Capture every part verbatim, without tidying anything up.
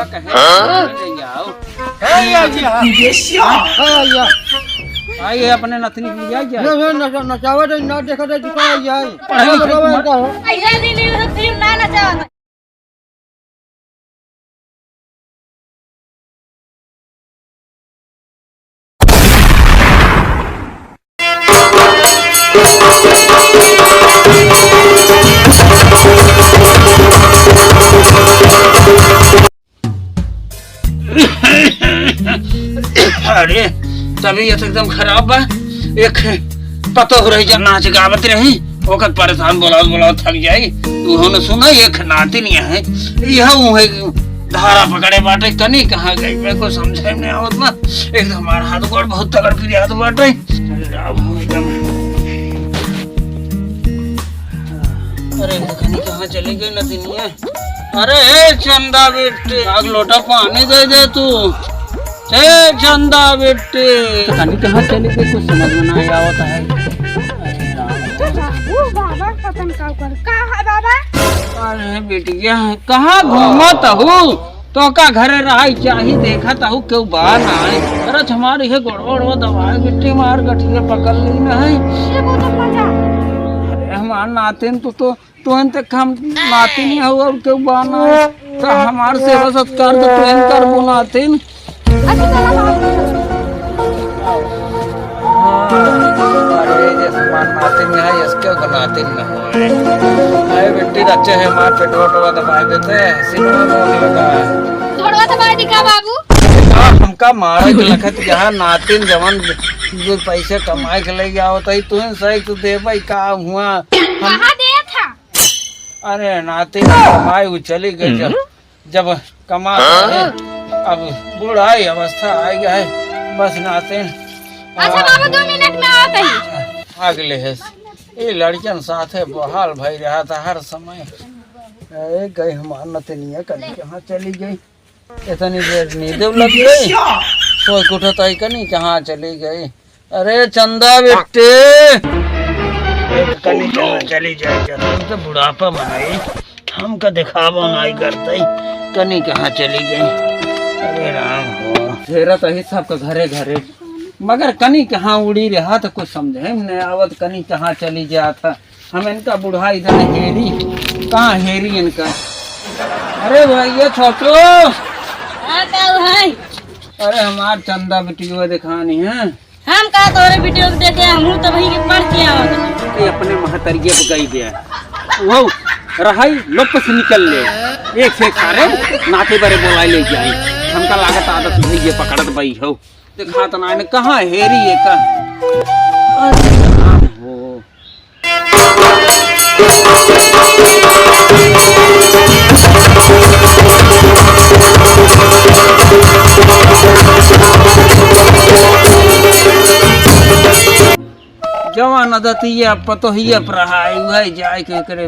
कहे हाँ? ले जाओ। ए, या, या। हाँ, या। आई, ये अपने नथनी की लिया क्या? ये, ये नचा-, नचावत है, ना देखत है, दुकान आई है। पढ़े लिखे बाबा, मत का हो? ऐसे दिन ये फिल्म ना नचावत। अरे, तबीयत एकदम खराब बा। एक पतोह रही, जब नाच गावत रही, ओकर परेशान बोलावत बोलावत थक जाई। उहो न सुना, एक नातिन है, यह उहे धारा पकड़े बाटे, कनी कहाँ गई, मेरे को समझे में आवत बा। एक तो हमार हाथ गोड़ बहुत तगड़ पिरात बाटे। अरे राम हो एकदम। अरे, कनी कहाँ चली गई नतिनिया? अरे, ए चंदा बिट्टी, आग लोटा पानी दे दे तू। ए चंदा बिट्टी। पता नहीं कहाँ चली गई, कुछ समझ में नहीं आवत है। अरे राम। ओ बाबू, बाबा, पता नहीं का कर, का है बाबा? अरे बिटिया, कहाँ घूमत हूँ? तो का घरे रहाई चाही, देखत हूँ केहू बा नाई। अरे हमार इहे गोड़वा ओड़वा दबाए, बिट्टी मार गठिया पकड़ ली नहीं। ये बहुत मजा। अरे हमार नातिन, तू तो तुहन तक हम नाती नहीं हो और केहू बा ना। तो हमार सेवा सत्कार तो तुहन करबो नातिन। अच्छा, चला बाबू। हाँ, अरे, जैसे हमार नातिन है, इसके को नातिन न हो। अरे बेटी, बच्चे है, मार पेटवा वेटवा दबाए देते हैं, हंसी बड़ा रोक लगा है। पेटवा दबाए दी का बाबू? का हमका मारे के लखत यहाँ नातिन जवन दो पैसे कमाए के ले आवत है, तुहन सही तो देबै का हुआ? हम कहाँ देत था? अरे नाती कमाई उ चली गई जब, हम्म। जब कमा के, अब बूढ़ाई अवस्था आई है, बस नाती। अच्छा बाबा, दो मिनट में आवत है। भाग ले है। ये लड़कियन साथे बहाल भाई रहा था हर समय। ए, गई हमार नतनिया कनी कहाँ चली गई? इतनी देर नींद लग गई, सोच के उठत आई कनी कहाँ चली गई। अरे चंदा बेटे, एक कनी कहाँ चली जाए, चल, हम तो बुढ़ापा में आई, हमका दिखावा नाई करते, कनी कहाँ चली गई। अरे राम हो, फेरत ही सबके घरे घरे, मगर कनी कहाँ उड़ी रहा तो कुछ समझे में नहीं आवत, कनी कहाँ चली जात है। हम इनका बुढ़ा इधर हेरी, कहाँ हेरी इनका? अरे भैया छोटू। हाँ, का भाई? अरे हमार चंदा बिटिया दिखानी है। हम का तोरे बिटिया के देखे, हमहू तो वही के पढ़ के आवत। ये अपने महतरिया पे गई बे। वो रहाई लोप से निकल ले। एक से एक सारे नाते बरे बोलाई ले जाए। हमका लागत आदत भैया पकड़त बई हो। दिखात ना इन्हें कहाँ हेरी है का? अरे राम हो। जवान अदतिया पतोहिया पर हाय, उहै जाए के करे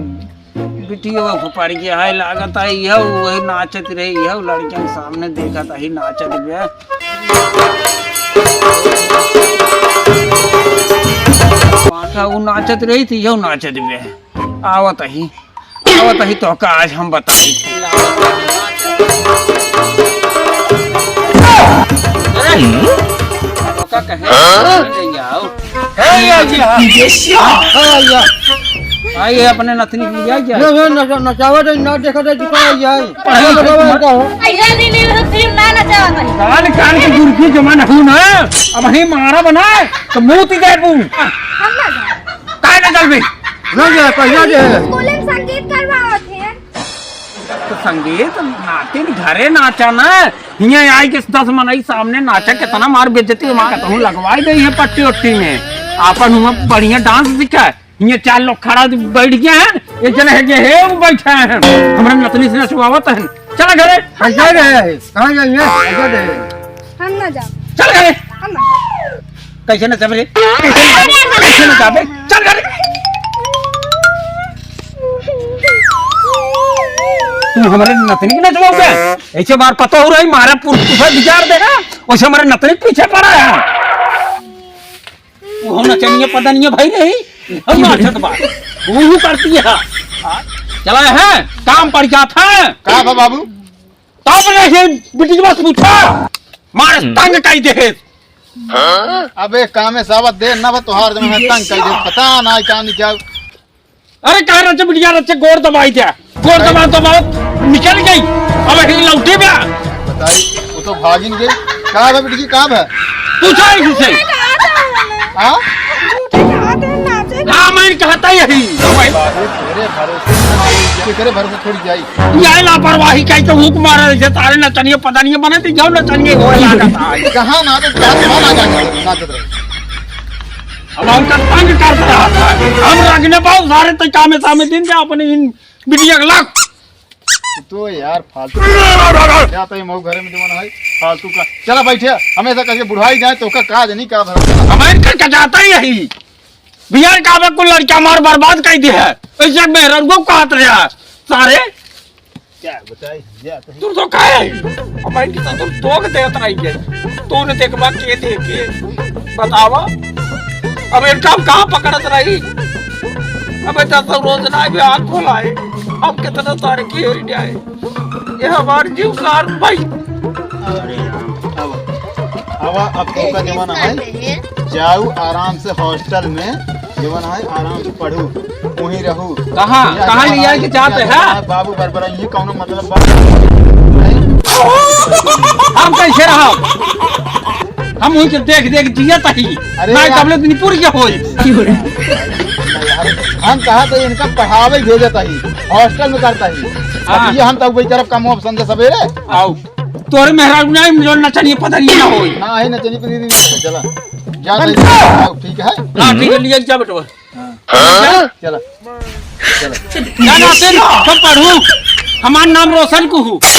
बिटियो फुपारी के हाय लागत है, इहौ वही नाचत रही, इहौ लड़कियन सामने देखत ही नाचत बे। पाछा उ नाचत रही, तो इहौ नाचत बे। आवत ही, आवत ही, तोहका आज हम बताई। अरे, तोहका कहे, हाँ? ले आओ। हे या जी, हाँ। हाँ, या। आई, ये अपने नथनी की लिया क्या? ये, ये नचा-, नचावत है, ना देखत है, दुकान आई है। पढ़े लिखे मत। ऐसा दिन ये फिल्म ना नचावत है। कान, कान के गुर्गी जमा नहीं ना, अब ही मारा बना, तो मुंह ती जाए बू। हम ना जाए। काहे ना चलबे? ना जाए, पैसा दे। स्कूल में संगीत करवावत है। तो संगीत नातिन घरे नाचा ना, हियां आई के दस मनई सामने नाचा, कितना मार बेइज्जती, मार कहूं लगवाई दे है पट्टी उट्टी में, आपन हुआ बढ़िया डांस सीखा। हियां चार लोग खड़ा बैठ गए हैं, एक जने है जे है वो बैठा है, हमरा नतनी से नचवावत है। चला घरे। पैसा दे है, कहाँ जाइए? पैसा दे। हम ना जाब। चल घरे। हम ना जाब। कैसे ना जाबे रे? कैसे ना जाबे? चल घरे। तू हमारे नतनी के नचवाओगे? ऐसे मार पता हो रही, मारा पुर-, तुफा बिगाड़ देगा, वैसे हमारे नतनी के पीछे पड़ा है। वो हम नचनिया पदनिया भाई रही, हम नाचत बा। वो करती है। चला है, काम पड़ जाता है। का बा बाबू? तब रहे बिटिया बस पूछा, मार तंग कई दे। अबे कामे सावत दे ना बा तोहार जमा है तंग कई दे, पता ना का नहीं क्या। अरे कहाँ रचे बिटिया रचे गोड़ दबाई दे, गोड़ दबा दबा निकल गई, अब ही लौटे बा। बताई, वो तो भागिन गई। कहाँ बा बिटिया, कहाँ बा? पूछा है किसे? हाँ? हाँ, मैं कहता यही। बाबू, तेरे भरोसे, तेरे भरोसे थोड़ी जाई। यह लापरवाही कही तो हुक मारा, जैसे तारे नचनिया पता नहीं बने, तो जाओ नचनिया होए लागत है। कहाँ ना तो क्या, कहाँ ना जाके नाचत रहे। अब हमका तंग करत रहत है। हम रखने पाओ सारे तय कामे सामे दिन से अपने इन बिटिया के लाख। तो यार फालतू। क्या तो ये मऊ घरे में जवन है, फालतू का। चला बैठे, हम ऐसा करके बुढ़ाई जाए तो का काज नहीं का भरोसा। हम इनका कचाता ही यही। बिहार का बे कुल लड़का मार बर्बाद कर दे है। ऐसे मेहररुआ कहत रहे हैं, सारे। क्या बताई, या तो तू तो काहे? अब इनकी तो तू टोक देत रही है। तू ने देखबा के देखे। बतावा। अब इनका हम कहाँ पकड़त रही? अब इतना सब रोज ना भी आँख खोलाए। अब कितना सारे घेर जाए। ये हमार जीव कार भाई। अरे राम, अब, अब, अब तो का जमाना है। जाऊ आराम से हॉस्टल में, जवन है आराम से पढ़ू, वहीं रहू। कहाँ, यहाँ कहाँ जवन लिया है, के जाते यहाँ हैं? जवन है, बाबू बरबरा, ये कौनो मतलब बात नहीं। हम कैसे रहा? हम उनके देख देख जिया तही। अरे ना यार। तबले दिन पूरी के होई। हम कहा तो इनका पढ़ावे भेजत ही, हॉस्टल में करता ही। हाँ। अब ये हम तक बेचारा कम ऑप्शन दे सवेरे। आओ। तोरे मेहरारू नहीं, जो नचनिया पता नहीं ना होई। ना है नचनिया पता नहीं, चला। जा बंद भाई, कर। आओ, ठीक है? हाँ, ठीक है, लिए जा बेटवा। हाँ। चला। चला। ना, ना, से ना, सब पढ़ू। हमार नाम रोशन कुहू।